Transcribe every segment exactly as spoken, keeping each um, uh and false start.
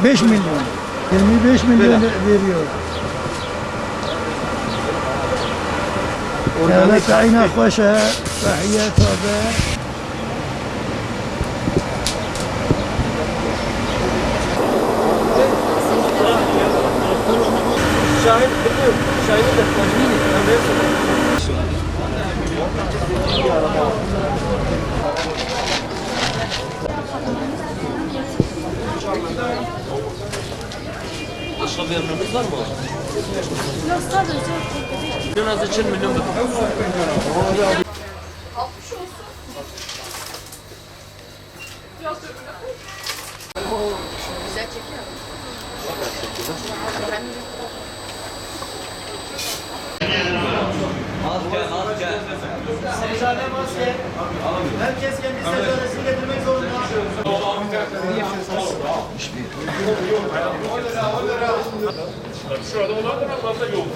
Beş milyon. Yirmi beş milyon veriyor. Devlet ayna hoşa, sahiye taze. Şahin, bilmiyorum. Şahin'in de. Başka bir emriniz var mı? Yok, sadece. En az için milyon. Güzel çekiyor. Herkes kendi seferesini getirmek zorunda. Şurada olanlar Allah'ta yok.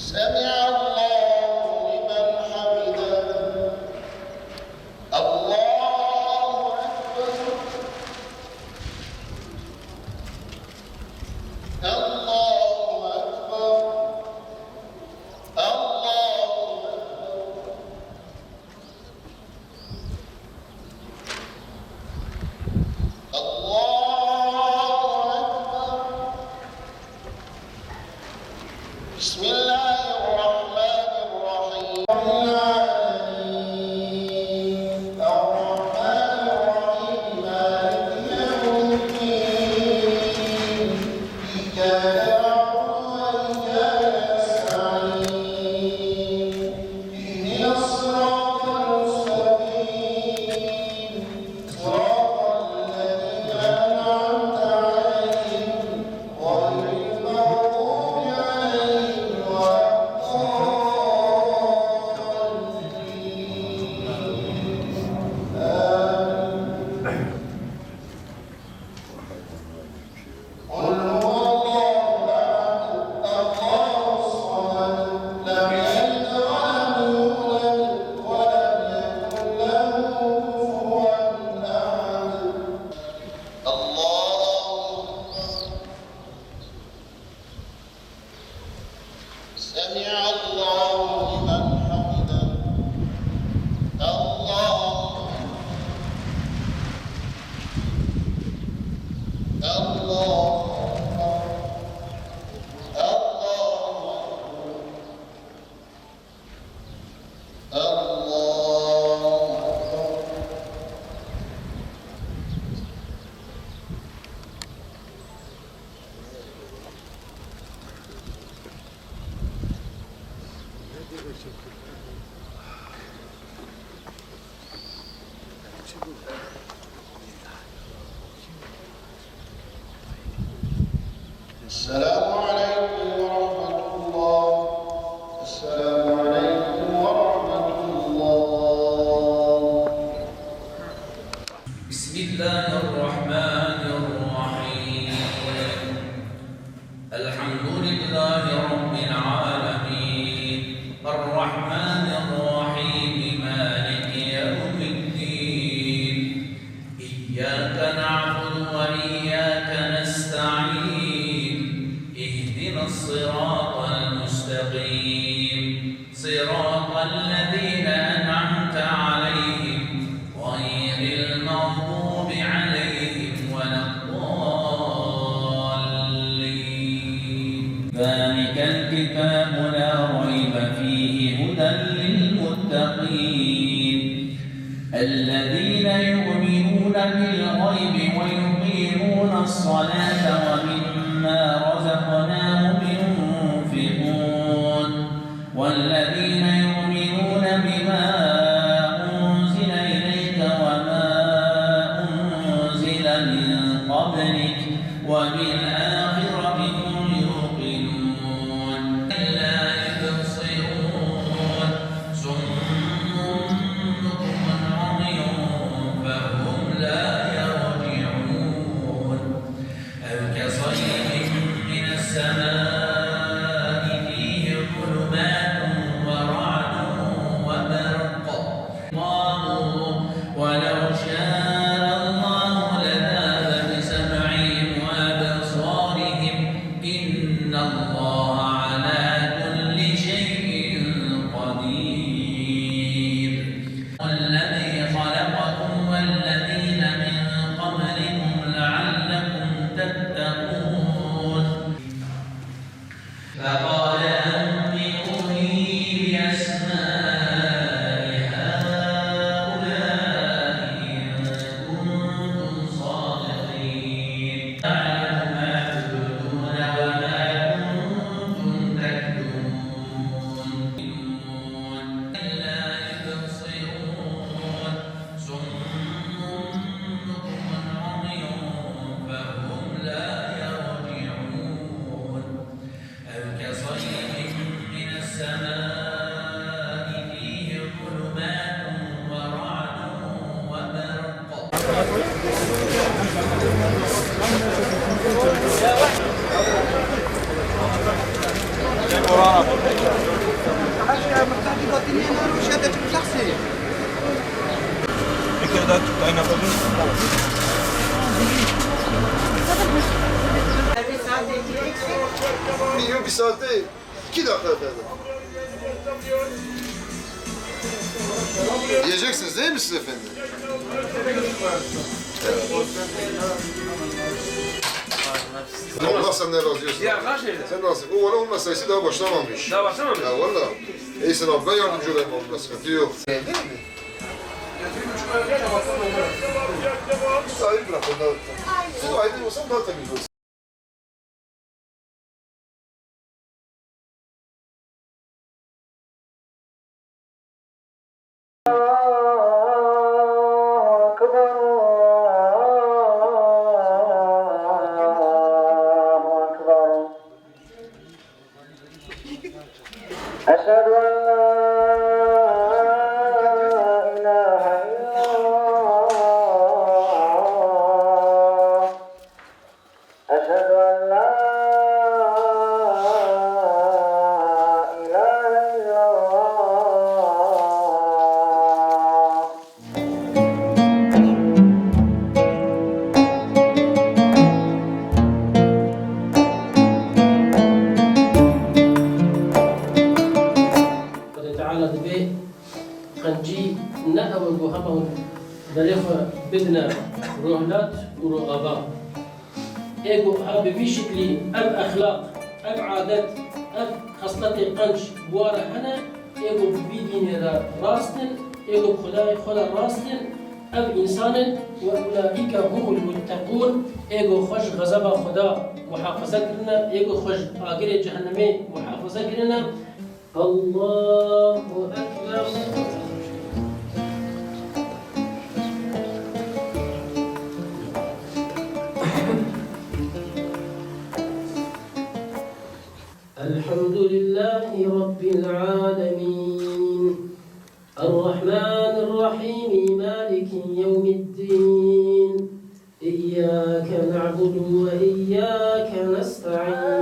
سمع الله لمن حمده. الله أكبر. الله أكبر. الله أكبر. الله أكبر. بسم الله الرحمن الرحيم. الرحمن الرحيم. مالك يوم الدين. إياك نعبد وإياك نستعين. اهدنا الصراط المستقيم. صراط الذين أنعمت عليهم غير المغضوب عليهم ولا الضالين. آمين. قل هو الله أحد، الله الصمد، لم يلد ولم يولد ولم يكن له كفوا أحد. الله أكبر. سمع الله لمن حمده. الله أكبر. الله أكبر. الله أكبر. الله أكبر. السلام عليكم ورحمة الله. السلام عليكم ورحمة الله. بسم الله الرحمن الرحيم. الحمد لله رب العالمين. الرحمن الرحيم. مالك يوم الدين. إياك نعبد وإياك نستعين. اهدنا الصراط المستقيم. صراط الذين أنعمت عليهم غير المغضوب عليهم ولا الضالين. ذلك الكتاب لا ريب فيه هدى للمتقين. الذين يؤمنون بالغيب ويقيمون الصلاة ومما رزقناهم ينفقون. والذين يؤمنون بما أنزل إليك وما أنزل من قبلك وبالآخرة هم يوقنون. لا يبصرون. صم بكم عمي فهم لا يرجعون. أو كصيب من السماء فيه ظلمات Bir kere daha tut, aynı yapalım. Yok, bir saatte iki dakika efendim. Yiyeceksiniz değil mi siz efendim? Allah senden razı olsun. Ya, kaç lira? Sen nasıl? O valla olmasaydı daha başlamamış. Daha başlamamış? Ya valla. Eysen abi, ben yardımcı olayım abla, sıkıntı yok. Değil mi? Hayır, bırak, ondan. Siz ayrı olsan daha temiz olsun. الله أكبر، الله أكبر. أشهد أن لا إله إلا الله. أشهد أن لا إله إلا الله. Xwedê Teala dibê qencî ne ew e ku hema hûn berê xwe bidine rohilat û rohava. Ê ku ha bi vî şiklî ev exlaq, ev adet, ev xesletê qenc bi wa re hene, ê ku bi vî dînê re rast in, ê ku bi Xwedayê xwe re rast in, ev însan in, we ulaîke humul mutteqûn, ê ku xwe ji xezeba Xweda muhafaze kirine, ê ku xwe ji agirê cehennemê muhafaze kirine. Allahu Ekber. الحمد لله رب العالمين. الرحمن الرحيم. مالك يوم الدين. إياك نعبد وإياك نستعين.